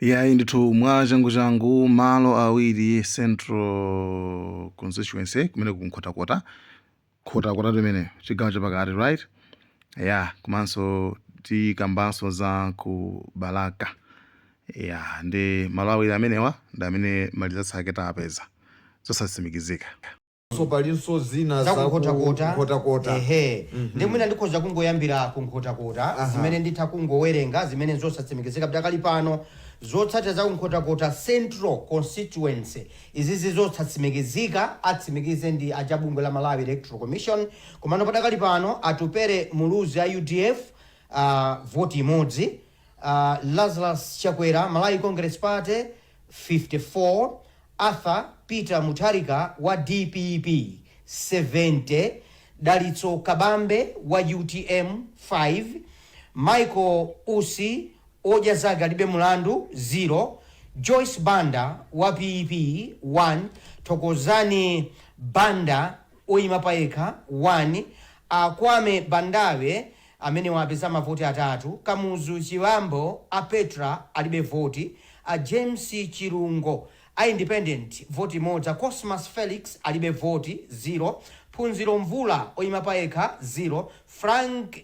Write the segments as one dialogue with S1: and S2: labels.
S1: Yayi ndithu, mwa changu malo awiri, Central constituency kumene kunkhotakota, khotakota limene chigawo chapakati, right? Ya, komanso tikambanso za ku Balaka. Ya, ndi malo awiri amenewa ndi amene ma results ake tapeza zosatsimikizika.
S2: So palinso zina
S3: za kunkhotakota.
S2: Nkhotakota.
S3: Ehe, ndi mwina ndikhoza kungoyambira kunkhotakota, zimene nditha kungowerenga zimene zosatsimikizika pakali pano. Zotsatira za kunkhotakota Central constituency izizi zosatsimikizika, atsimikize ndi achabungwe la Malawi Electoral Commission. Komano padakali pano Atupere Muluzi a UDF voti imodzi, Lazarus Chakwera, Malawi Congress Party, 54, Arthur Peter Mutharika wa DPP 70, Dalitso Kabambe wa UTM 5, Michael Usi, odya zake alibe mulandu, 0, Joyce Banda wa PP 1, Thokozani Banda oyima payekha 1, Akwame Bandawe amene wapeza mavoti atatu, Kamuzu Chiwambo a Petra alibe voti, a James Chilungo a independent voti imodzi, a Cosmas Felix alibe voti 0, Phunziro Mvula oyima payekha 0, Frank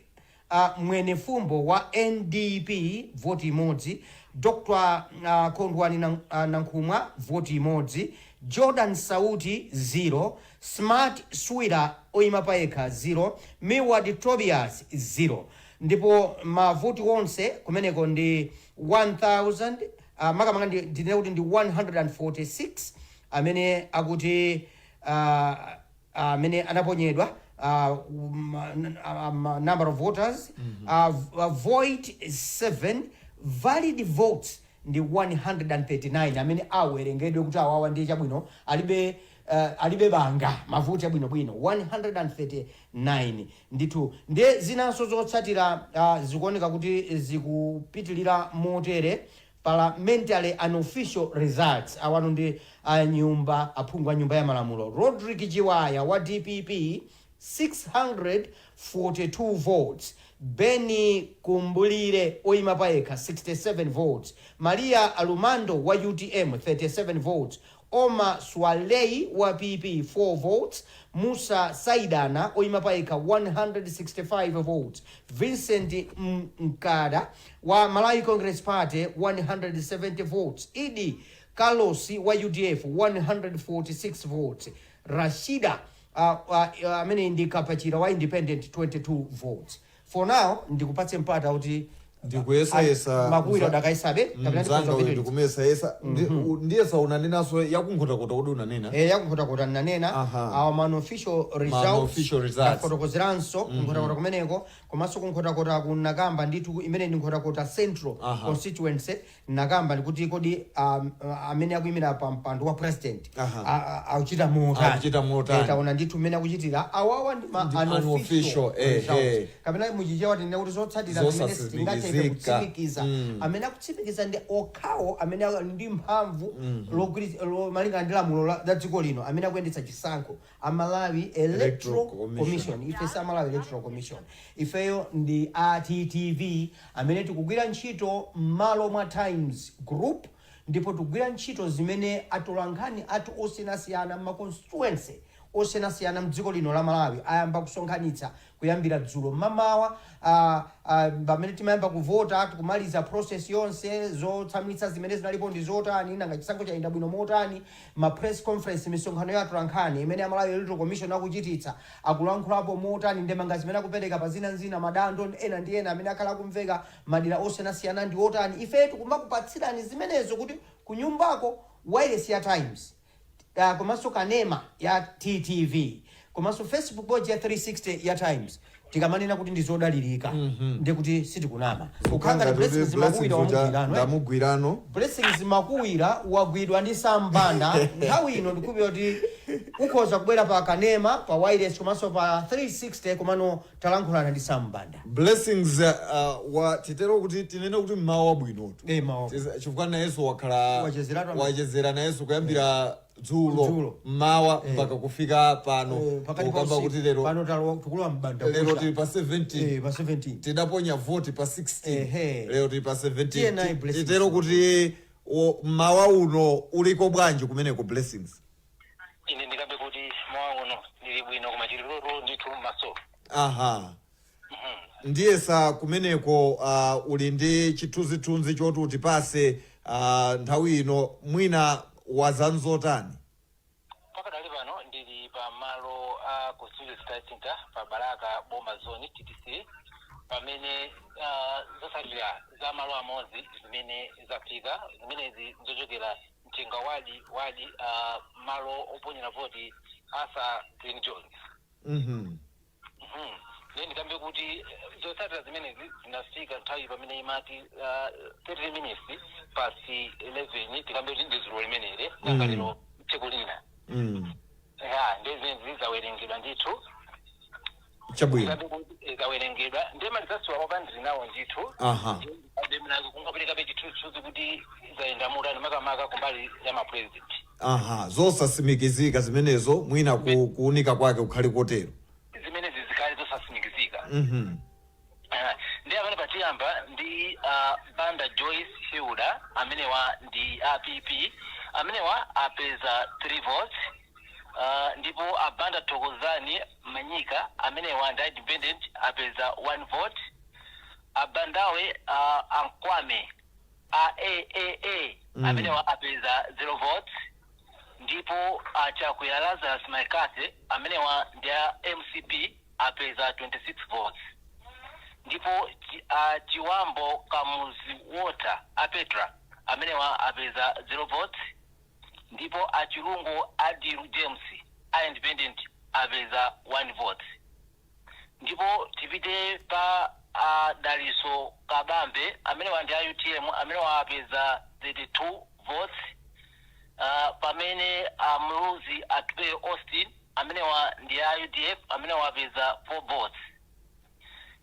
S3: Mwenefumbo wa NDP voti imodzi, Dr Kondwani Nankhumwa voti imodzi, Jordan Sauti 0, Smart Swira oyima payekha 0, Milward Tobias 0. Ndipo mavoti onse kumeneko ndi 1000, makamaka ndinene kuti ndi 146 amene akuti amene anaponyedwa, number of voters void 7, valid votes ndi 139 amene awerengedwe kuti awawa ndi chabwino, alibe banga, mavoti abwinobwino 139 ndithu. Ndiye zinanso zotsatira zikuoneka kuti zikupitilira motere: parliamentary unofficial results, awano ndi a nyumba aphungu a Nyumba ya Malamulo. Rodrick Chiwaya wa DPP 642 votes, Benny Kumbulire oyima payekha 67 votes, Maria Alumando wa UTM 37 votes, Omar Swalei wa PP 4 votes, Musa Saidana oyima payekha 165 votes, Vincent Mkada wa Malawi Congress Party 170 votes, Idi Carlos wa UDF 146 votes, Rashida amene ndi Kapachira wa independent 22 votes. For now ndikupatse mpata kuti
S2: Ndikuyesayesa.
S3: Makuwira udakayisabe kapena
S2: mzanga
S3: ndikhoza
S2: uyu
S3: kupitiriza?
S2: Ndikumuyesayesa. Ndiyesa unanenaso yakunkhotakota, kuti unanena?
S3: Eh, yakunkhotakota nanena. Our unofficial results.
S2: Unofficial results.
S3: Tafotokozeranso kunkhotakota kumeneko, komanso kunkhotakota kunakamba ndithu imene ndi Nkhotakota Central constituency. Nakamba ndikuti kodi amene akuyimira pa mpando wa president akuchita motani?
S2: Akuchita motani.
S3: Eh, taona ndithu mmene akuchitira. Awawa ndi ma
S2: Ndi
S3: unofficial
S2: unofficial,
S3: results. Kapena muchichewa tinene kuti zotsatira zimene sitingathe ife
S2: Zosatsimikiza.
S3: kutsimikiza. Amene akutsimikiza ndi okhawo amene ali ndi mphamvu malingana ndi lamulo la dziko lino, amene akuyendetsa chisankho, a Malawi Electoral
S2: Electoral Commission.
S3: Commission. Ife si a Malawi Electoral Commission, ifeyo ndi a TTV amene tikugwira ntchito m'malo mwa Times Group, ndipo tikugwira ntchito zimene atolankhani athu osiyanasiyana m'ma constituency osiyanasiyana mdziko lino la Malawi ayamba kusonkhanitsa kuyambira dzulo mmamawa, pamene timayamba kuvota, tikumaliza process yonse, zotsamwitsa zimene zinalipo ndi zotani, nanga chisankho chayenda bwino motani, ma press conference, misonkhano ya atolankhani imene a Malawi Electoral Commission akuchititsa, akulankhulapo motani, ndemanga zimene akupereka pa zinazina, madando ena ndi ena amene akhala akumveka madera osiyanasiyana ndi otani. Ife tikumakupatsirani zimenezo kuti kunyumbako wireless ya Times, komanso kanema ya TTV, komanso Facebook page ya 360 ya Times, tikamanena kuti ndi zodalirika ndikuti sitikunama. Kukhala ngati Blessings Makuwira wamugwirano, eh?
S2: Ndamugwirano.
S3: Blessings Makuwira wagwidwa ndi Sambanda nthawi ino. Ndikupira kuti ukhoza kubwera pa kanema, pa wireless komanso pa 360, komano talankhulana ndi Sambanda.
S2: Blessings, wa titero kuti tinene kuti mmawa wabwinotu.
S3: Eh, mmawa.
S2: Chifukwa nayenso wakhala
S3: Wachezeratu
S2: wachezera nayenso kuyambira dzulo
S3: Dzulo.
S2: mmawa mpaka kufika pano.
S3: Eh, pakati pa
S2: Ukamba
S3: usiku.
S2: kuti lero
S3: Pano talowa, tikulowa mbanda
S2: lero
S3: kucha.
S2: tili pa 17.
S3: Eh, pa 17.
S2: Tidaponya voti pa 16. Lero tili pa
S3: Tiye naye
S2: 17.
S3: Blessings.
S2: Titero kuti Mmawa uno uliko bwanji kumeneko, Blessings?
S4: Ine ndikambe kuti mawa uno ndili bwino, koma chililolo ndithu maso.
S2: Aha, ndiyesa kumeneko uli ndi chithunzithunzi choti utipase nthawi ino, mwina wazanzotani?
S4: Pakadali pano ndili pa malo a Constituency Study Center pa Balaka, Boma Zone, TTC, pamene zotsatira za malo amodzi zimene zafika, zimenezi zochokera mchenga wadi wadi, malo oponyera voti Arthur Green Jones. Ndiye ndikambe kuti zotsatira zimenezi zinafika nthawi pamene imati 30 minutes past 11. Tikambe kuti ndi dzulo limeneli, nanga lero tsiku lina. Ya, ndiye zimenezi zawerengedwa ndithu.
S2: Chabwino.
S4: Tikambe kuti zawerengedwa, ndiye malizasiwa kwapandiri nawo ndithu. Ndiye kungaperekabe chithunzithunzi kuti zayenda mutani, makamaka kumbali ya ma president.
S2: Aha, zosasimikizika zimenezo, mwina kuunika kwake kukhale kotero.
S4: Zimenezi zikhale zosasimikizika. Ndi amene patiyamba ndi Banda Joyce Hilda, amenewa ndi APP, amenewa apeza 3 votes. Ndipo Abanda Thokozani Manyika, amenewa ndi independent, apeza 1 vote. Abandawe Ankwame a AAA, amenewa apeza 0 votes. Ndipo Achakwera Lazarus Maikase, amenewa ndi a MCP, apeza 26 votes. Ndipo Chiwambo Kamuzi Water apetra, amenewa apeza 0 votes. Ndipo Achilungu Adiru James a independent apeza 1 vote. Ndipo tipite pa Daliso Kabambe, amenewa ndi a UTM, amenewa apeza 32 votes. Pamene Amluzi Atupele Austin, amenewa ndi a UDF, amenewa apeza 4 votes.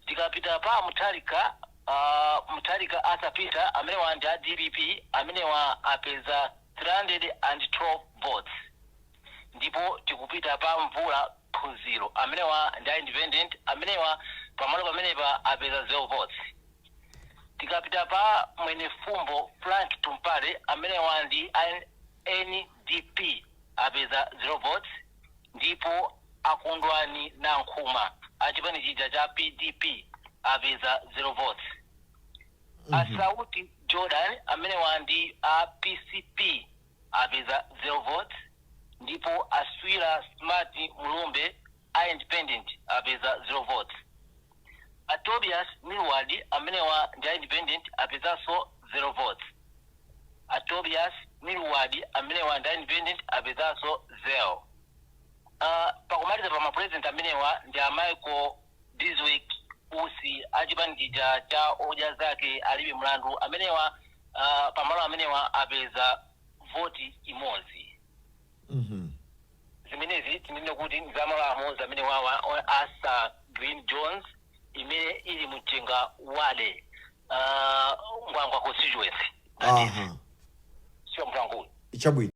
S4: Tikapita pa Mutharika, Mutharika Arthur Peter, amenewa ndi a DPP, amenewa apeza 312 votes. Ndipo tikupita pa Mvula Phunziro, amenewa ndi a independent, amenewa pamalo pamenepa apeza 0 votes. Tikapita pa Mwenefumbo Frank Tumpale, amenewa ndi a NDP, apeza 0 votes. Ndipo Akondwani Nankhuma achipani chija cha PDP apeza 0 votes. Asauti Jordan, amenewa ndi a PCP, apeza 0 votes. Ndipo Aswira Smart Mulumbe a independent apeza 0 votes. A Tobias Milward, amenewa ndi a independent, apezanso 0 votes. A Tobias Milward, amenewa ndi a independent, apezanso 0. Pakumaliza pa ma president, amenewa ndi a Michael Bizwick Usi achipani chija cha Odya Zake Alibe Mlandu, amenewa pamalo amenewa apeza voti imodzi. Zimenezi tinene kuti ndi zamalo amodzi amene wawa Arthur Green Jones, imene ili mchenga wale, Ngwangwa constituency. That is, siwa mtangulu.
S2: Chabwino.